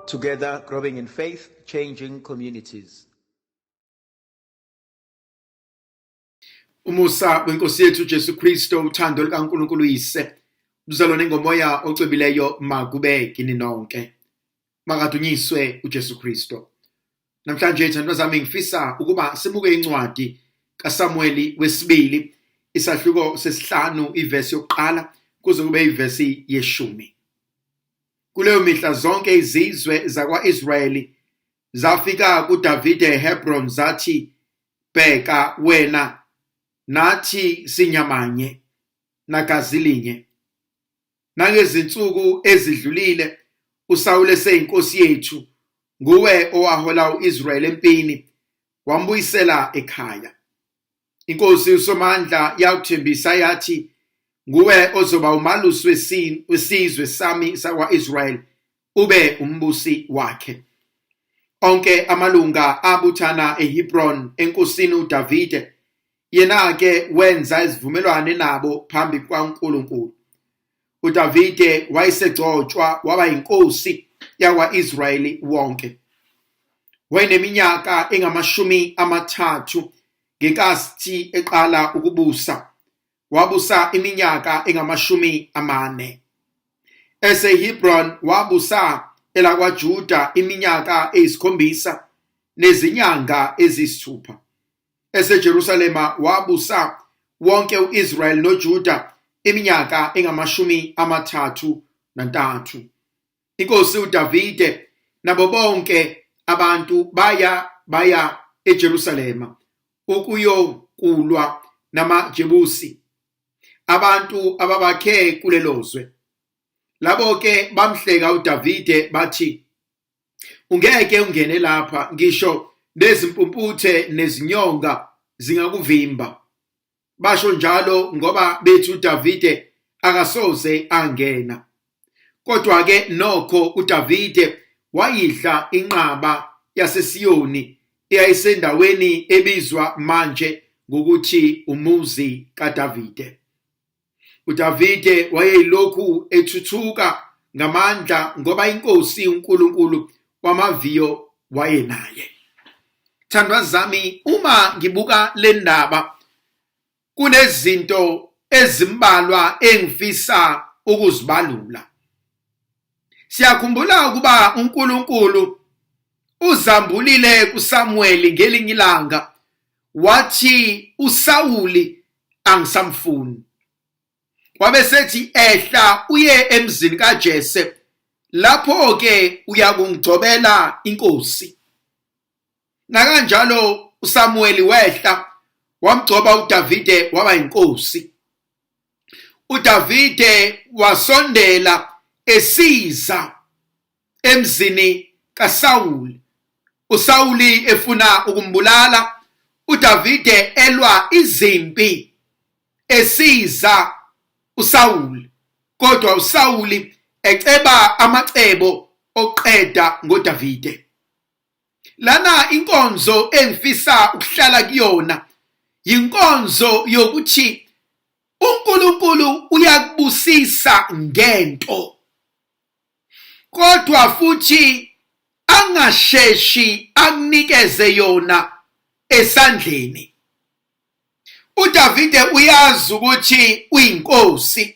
Together, growing in faith, changing communities. Umusa wenkosi yethu Jesu Kristo, uthando lukaNkulunkulu uyise, ubuzalwane ngomoya ocwebileyo makube kini nonke. Makadunyiswe uJesu Kristo. Namhlanje thandwa zami ngifisa ukuba sibuke incwadi kaSamueli wesibili isahluko sesihlanu ivesi yokuqala kuze kube ivesi yeshumi. Kuleyo mihla zonke izizwe zakwa-Israyeli zafika kuDavide eHebron zathi, Bheka wena nathi sinyamanye nagazi linye. Nangezinsuku ezidlulile uSawule eseyinkosi yethu, nguwe owahola u-Israyeli empini wambuyisela ekhaya. Inkosi uSomandla yakuthembisa yathi, nguwe ozoba umalusi wesizwe sami sakwa-Israyeli, ube umbusi wakhe. Onke amalunga abuthana eHebron enkosini uDavide, yena-ke wenza izivumelwane nabo phambi kukaNkulunkulu. uDavide wayesegcotshwa waba yinkosi yakwa-Israyeli wonke. Wayeneminyaka engamashumi amathathu ngenkathi eqala ukubusa. Wabusa iminyaka engamashumi amane. EseHebron wabusa elakwaJuda iminyaka eyisikhombisa nezinyanga eziyisithupha. EseJerusalema wabusa wonke u-Israyeli noJuda iminyaka engamashumi amathathu nantathu. Inkosi uDavide nabo bonke abantu baya baya eJerusalema ukuyokulwa namaJebusi, abantu ababakhe kulelo zwe. Labo-ke bamhleka uDavide bathi, Ungeke ungene lapha ngisho nezimpumputhe nezinyonga zingakuvimba. Basho njalo ngoba bethi uDavide akasoze angena. Kodwa-ke nokho uDavide wayidla inqaba yaseSiyoni eyayisendaweni ebizwa manje ngokuthi umuzi kaDavide. UDavide wayeyilokhu ethuthuka ngamandla ngoba inkosi uNkulunkulu wamaviyo wayenaye. Thandwa zami, uma ngibuka le ndaba kunezinto ezimbalwa engifisa ukuzibalula. Siyakhumbula ukuba uNkulunkulu uzambulile kuSamuweli ngelinye ilanga wathi uSawuli angisamfuni. Wabe sethi ehla uye emzini kaJese lapho ke uyakungigcobela inkosi. Nakanjalo uSamuweli wehla wamgcoba uDavide waba inkosi. uDavide wasondela esiza emzini kaSawuli. uSawuli efuna ukumbulala, uDavide elwa izimpi esiza uSawuli, kodwa uSawuli eceba amacebo oqeda ngoDavide. Lana inkonzo engifisa ukuhlala kuyona yinkonzo yokuthi uNkulunkulu uyakubusisa ngento kodwa futhi angasheshi akunikeze yona esandleni. uDavide uyazi ukuthi uyinkosi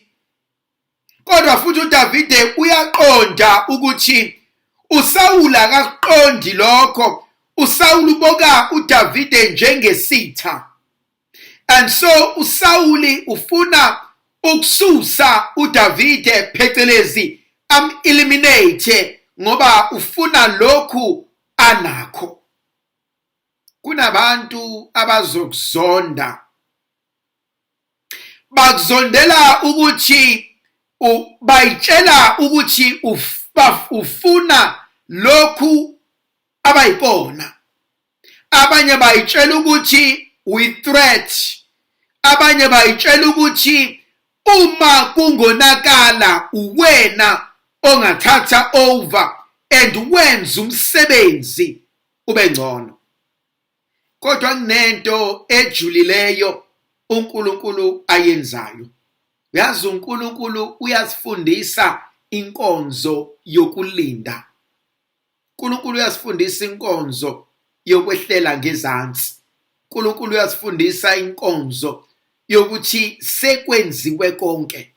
kodwa futhi uDavide uyaqonda ukuthi uSawula akakuqondi lokho. uSawula uboka uDavide njengesitha and so uSawuli ufuna ukususa uDavide phecelezi am eliminate ngoba ufuna lokhu anakho. Kunabantu abazokuzonda, bakuzondela ukuthi bayitshela ukuthi ufuna lokhu abayikona. Abanye bayitshela ukuthi uyi-threat, abanye bayitshela ukuthi uma kungonakala uwena ongathatha over and wenze umsebenzi ube ngcono. Kodwa kunento ejulileyo uNkulunkulu ayenzayo. Uyazi uNkulunkulu uyasifundisa inkonzo yokulinda. uNkulunkulu uyasifundisa inkonzo yokwehlela ngezansi. uNkulunkulu uyasifundisa inkonzo yokuthi sekwenziwe konke.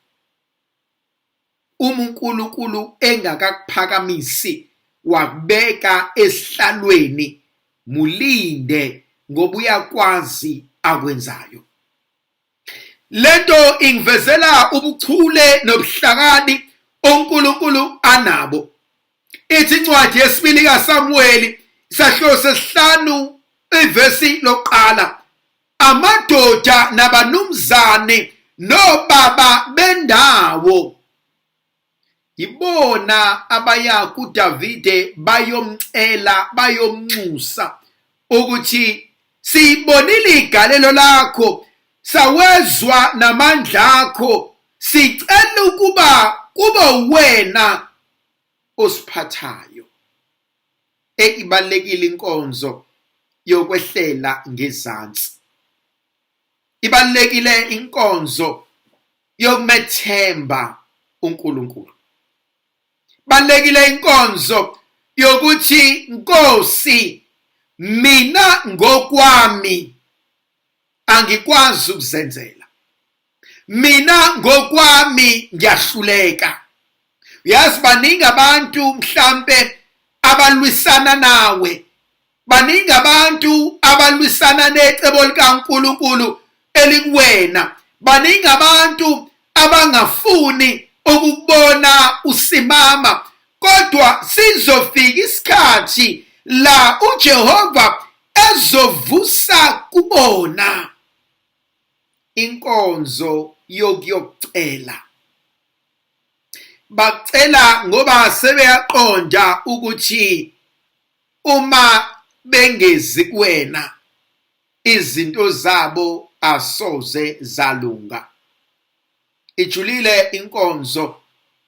Uma uNkulunkulu engakakuphakamisi wakubeka esihlalweni, mulinde ngoba uyakwazi akwenzayo. Lento ingivezela ubuchule nobuhlakani uNkulunkulu anabo. Ithi incwadi yesibili kaSamuweli isahluko sesihlanu ivesi lokuqala, amadoda nabanumzane nobaba bendawo yibona abaya kuDavide bayomcela bayomnxusa ukuthi siyibonile igalelo lakho, sawezwa namandla akho, sicela ukuba kube uwena osiphathayo. Ibalulekile inkonzo yokwehlela ngezansi. Ibalulekile inkonzo yokumethemba uNkulunkulu. Balekile inkonzo yokuthi Nkosi mina ngokwami angikwazi ukuzenzela. Mina ngokwami ngiyahluleka. Uyazi baningi abantu mhlampe abalwisana nawe. Baningi abantu abalwisana necebo likaNkulunkulu elikuwena. Baningi abantu abangafuni ukubona usimama, kodwa sizofika isikhathi la uJehova ezovusa kubona inkonzo yokuyocela. Bacela ngoba sebeyaqonda ukuthi uma bengezi kuwena izinto zabo asoze zalunga. Ijulile inkonzo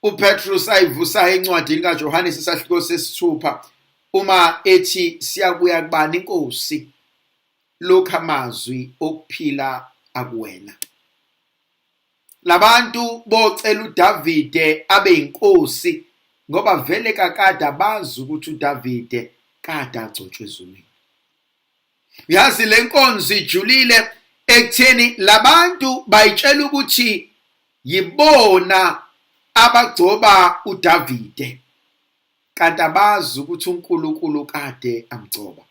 uPetrus ayivusayo encwadini kaJohannes isahluko sesithupha uma ethi siyakuya kubani inkosi, lokhu amazwi okuphila akuwena. Labantu bocela uDavide abe yinkosi ngoba vele kakade abazi ukuthi uDavide kade agcotshwe ezulwini. Uyazi le nkonzo ijulile ekutheni labantu bayitshela ukuthi yibona abagcoba uDavide kanti abazi ukuthi uNkulunkulu kade amgcoba.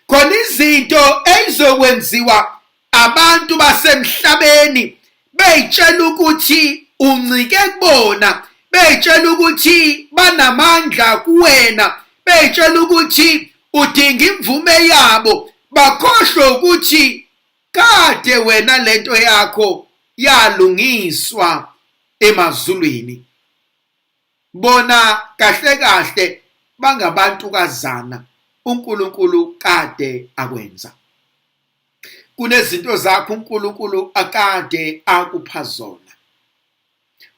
Khona izinto eyizokwenziwa abantu basemhlabeni beyitshela ukuthi uncike kubona, beyitshela ukuthi banamandla kuwena, beyitshela ukuthi udinga imvume yabo, bakhohlwe ukuthi kade wena lento yakho yalungiswa emazulwini. Bona kahle kahle bangabantukazana uNkulunkulu kade akwenza. Kunezinto zakho uNkulunkulu akade akupha zona.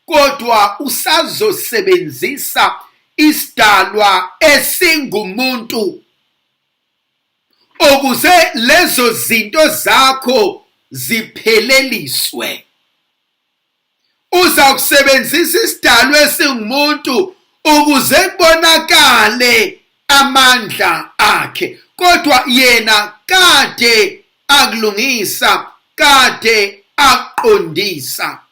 Kodwa usazosebenzisa isidalwa esingumuntu ukuze lezo zinto zakho zipheleliswe. Uzakusebenzisa isidalwa esingumuntu ukuze kubonakale amandla akhe, kodwa yena kade akulungisa, kade akuqondisa.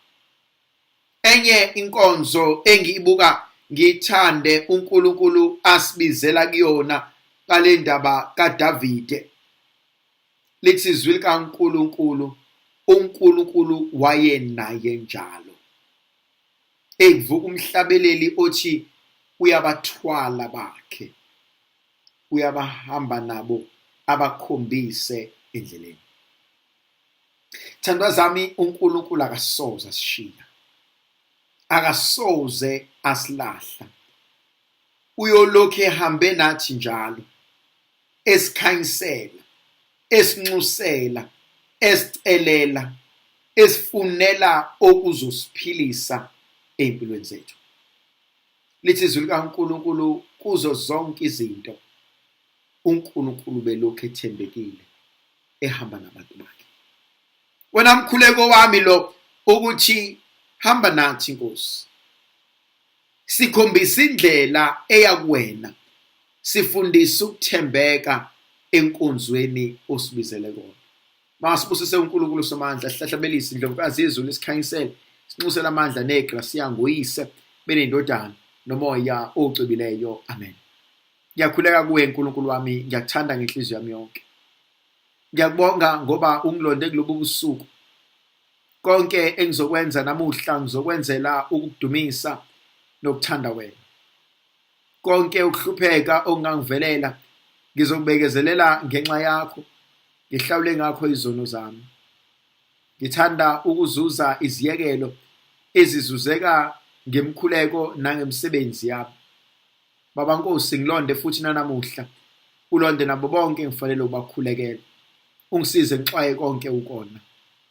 Enye inkonzo engiyibuka ngiyithande uNkulunkulu asibizela kuyona ngale ndaba kaDavide. Lithi izwi likaNkulunkulu, uNkulunkulu wayenaye njalo. Ekuvuka umhlabeleli othi uyabathwala bakhe, uyabahamba nabo abakhombise endleleni. Thandwa zami, uNkulunkulu akasoze asishiya, akasoze asilahla, uyolokhu ehambe nathi njalo, esikhanyisela, esinxusela, esicelela, esifunela okuzosiphilisa ey'mpilweni zethu. Lithi izwi likaNkulunkulu kuzo zonke izinto uNkulunkulu belokhu ethembekile ehamba nabantu bakhe. Wena mkhuleko wami lo ukuthi hamba nathi Nkosi. Sikhombisa indlela eya kuwena. Sifundise ukuthembeka enkonzweni osibizele kona. Masibusise uNkulunkulu Somandla, sihlahlabelise indlovukazi yezulu isikhanyisele, sinxusele amandla negrasiya ngoyise benendodana nomoya ocwebileyo. Amen. Ngiyakhuleka kuwe Nkulunkulu wami, ngiyakuthanda ngenhliziyo yami yonke. Ngiyakubonga ngoba ungilonde kulobu busuku. Konke engizokwenza namuhla ngizokwenzela ukukudumisa nokuthanda wena. Konke ukuhlupheka okungangivelela ngizokubekezelela ngenxa yakho, ngihlawule ngakho izono zami. Ngithanda ukuzuza iziyekelo ezizuzeka ngemikhuleko nangemisebenzi yami. Baba Nkosi, ngilonde futhi nanamuhla, ulonde nabo bonke engifanele ukubakhulekela. Ungisize ngixwaye konke ukona.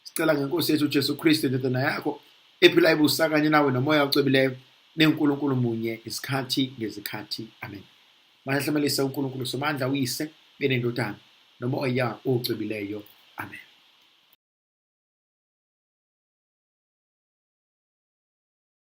Sicela ngeNkosi yethu uJesu Kristu indodana yakho ephila ibusa kanye nawe nomoya ocwebileyo neNkulunkulu munye isikhathi ngezikhathi. Amen. Mahlamelise uNkulunkulu Somandla uyise benendodana nomoya ocwebileyo. Amen.